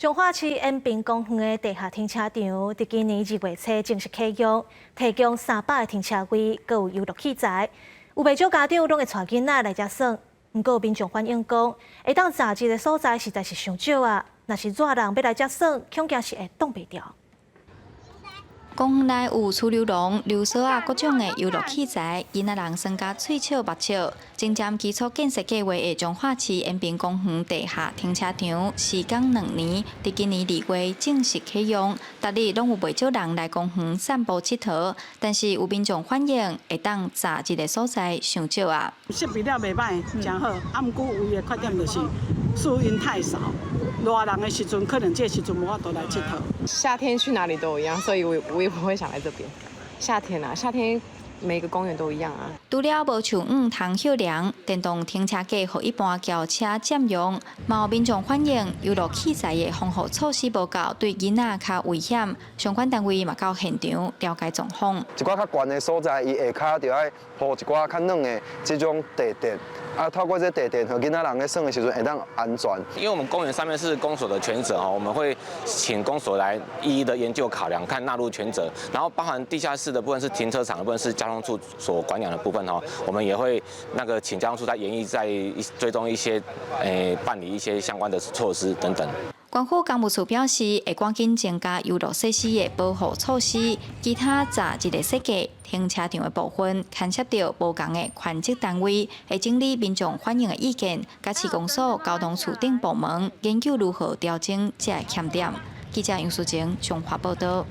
彰化市延平公園的地下停車場，佇今年2月初正式啟用，提供300個停車位，閣有遊樂器材。有袂少家長攏會帶囡仔來遮耍。毋過民眾反映講，會當閘入的所在實在是傷少啊！若是熱人欲來遮耍，恐驚是會擋袂牢。公園內有儲溜籠、溜索仔，各種的遊樂器材，囡仔人耍甲喙笑目笑。前瞻基礎建設計劃的彰化市延平公園地下停車場，時隔2年，佇今年2月正式啟用。逐日攏有袂少人來公園散步𨑨迌，但是有民眾反映，會當閘入的所在傷少啊。設備了袂䆀，誠好，啊，毋過有一個缺點就是樹蔭太少，熱人的時陣可能這時陣無法度來𨑨迌。夏天去哪裡都一樣，所以我也不會想來這邊。夏天啊，夏天每個公園都一樣啊。除了無樹蔭通歇涼，電動停車格予一般轎車佔用，嘛有民眾反映遊樂器材的防護措施無夠，對囡仔較危險。相關單位嘛到現場了解狀況。一寡較懸的所在，伊下跤著愛鋪一寡較軟的這種地墊，啊，透過這地墊，予囡仔人咧耍的時陣會當安全。因為我們公園上面是公所的權責哦，我們會請公所來一一的研究考量，看納入權責，然後包含地下室的部分是停車場的部分是交通處所管養的部分哦，我們也會那個請交通處再研議、再追蹤一些，辦理一些相關的措施等等。縣府工務處表示，會趕緊增加遊樂設施的保護措施，其他閘入的設計、停車場的部分，牽涉著無仝的權責單位，會整理民眾反映的意見，佮市公所、交通處等部門研究如何調整這个欠點。記者楊淑晴，彰化報導。